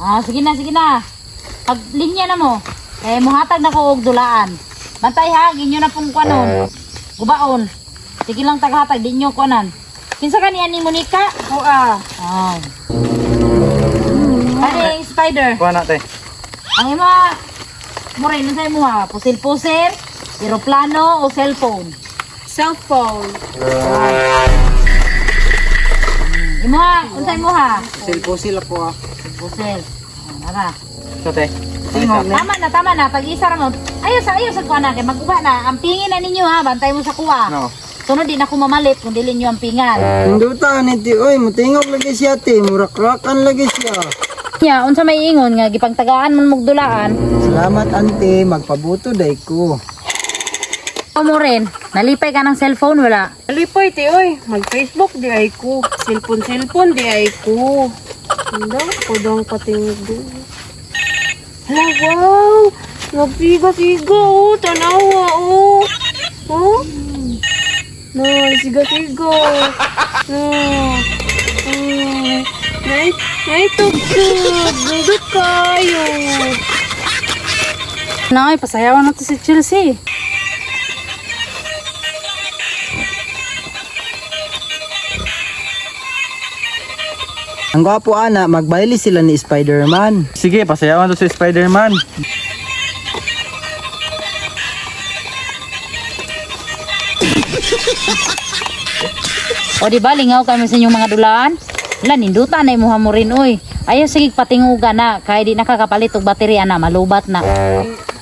Ah, sige na, sige na. Pag linya na mo, eh, muhatag na ko og dulaan. Bantay ha, ginyo na pong kuanon. Gubaon. Sige lang taghatag, di nyo kuanan. Kinsa ka ni ani Monica? Oo ah. Oh. Kaning spider. Kuha na, te. Ang ima, mo rin, sa imo ha? Pusil-pusil, eroplano o cellphone? Cellphone. Imo ha, unsa imo ha? Pusil-pusil ako ah. Pusil. Oh, nara. Ito, te. Tingog na. Tama na, tama na. Pag-isa ra mo. Ayaw sa kuha na. Kay maguba na. Ang pingin na ninyo ha. Bantay mo sa kuha. No. Sunod din ako mamalit kung dili nyo ang pingan. Hinduta ni ti oy, mutingog lagi siya ti, murakrakan lagi siya. Nya, unsa may ingon nga gipangtagaan man mugdulaan. Salamat ante, magpabuto day ko. O mo rin, nalipay ka ng cellphone wala. Alipay ti oy, mag-Facebook di ay ko. Cellphone cellphone di ay ko. Hindi ko dong patingog do. Hala, wow! Nagsiga-siga oh, tanawa oh. Oh? No, siga-siga. No. Mm. Nay, nay tugtog. Nindot kayo. Nay, pasayawan na to si Chelsea. Ang gwapo ana, magbaili sila ni Spider-Man. Sige, pasayawan to si Spider-Man. O di ba lingaw kami sa inyong mga dulaan? Wala nindutan na imuha mo rin oy. Ayaw sige patinguga na kay di nakakapalit og baterya na malubat na.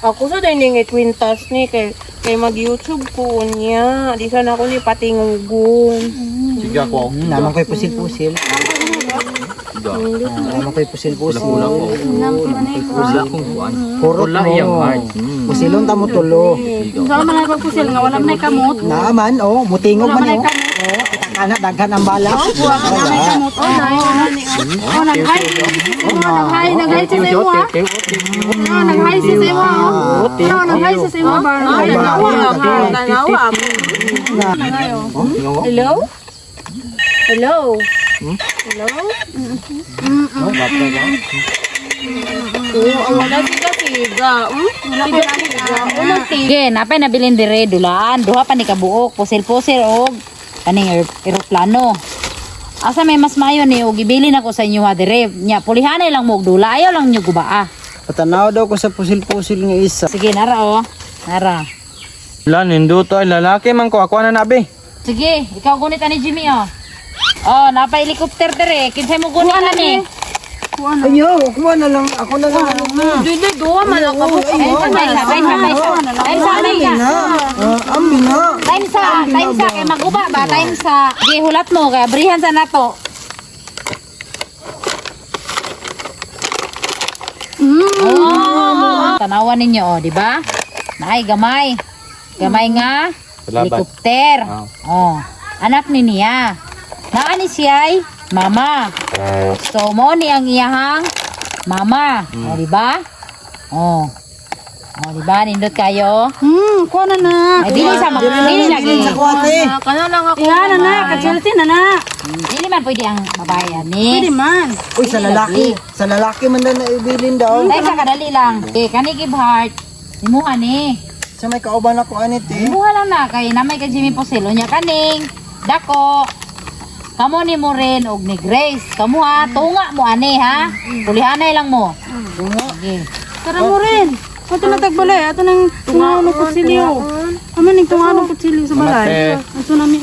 Ako sa dining kwintas ni kay kay mag-YouTube ko niya. Di sana ako ni patingugon. Sige ako. Naman ko'y pusil-pusil. Naman ko'y pusil-pusil. Wala akong kuan. Kurot Wala mo. iyang heart. Pusilon ta mo tulo. Unsa man ay pagpusil nga wala man ay kamot. Naaman, oh, mutingog Wala man man ay oh. kamot. Oh, kita daghan ang bala. Wala man ay kamot. Oh, nay. Oh, naghay. Oh, naghay, naghay siya sa imo ha. Oh, naghay siya sa imo. Oh, naghay siya sa imo. Tanawa ako. Tanawa ako. Oh, Hello? Hello? Hello? Oo, wala siga siga. Hmm? Siga siga. Wala Sige, napay nabilin dire dulaan, duha pa ni kabuok, pusil-pusil og kaning eroplano. Asa may mas maayo ni og ibilin ako sa inyo ha dire. Nya pulihanay lang mo og dula, ayaw lang nyo gubaa. Patanaw daw ko sa pusil-pusil nga isa. Sige, nara oh. Nara. Wala, ninduto ay lalaki man ko. Ako na nabi. Sige, ikaw gunit ani Jimmy oh. Oh, napa helicopter dire. Kinsay mo gunit ani? Ayaw, ako na lang, ako na lang. Dili, duwa man ako. Time sa, time sa, time sa, time sa. Time sa, time sa. Na, ah, ambi na. Time sa, time sa kay maguba ba? Time sa. Sige, hulat mo kay abrihan sa nato. Oh, tanawan ninyo oh, di ba? Naay gamay. Gamay nga Salamat. helicopter. Ah. Oh, anak ni niya. Naa ni siya ay mama. So mo ni ang iyahang mama. Oh, di ba? Oh. Oh, di ba? Nindot kayo. Kuha na na. Ay, dili sa mga dili lagi. Sa kuwate. Kana lang ako. Iya na na, ka Chelsea na na. Dili man pwede ang babae ani. Pwede man. Uy, sa lalaki. Sa lalaki man na naibilin daw. Tay sa kadali lang. Okay, kani give heart. Imuha ni. Sa may kauban ako anit eh. Imuha lang na kay namay kay Jimmy Poselo nya kaning dako. Kamo ni mo rin og ni Grace. Kamo ha, tunga mo ani ha. Pulihanay lang mo. Tunga. Sige. Tara mo rin. Ato na tagbalay, ato nang tungaon og kutsilyo. Amo ning tungaon og kutsilyo sa balay. Ato na mi.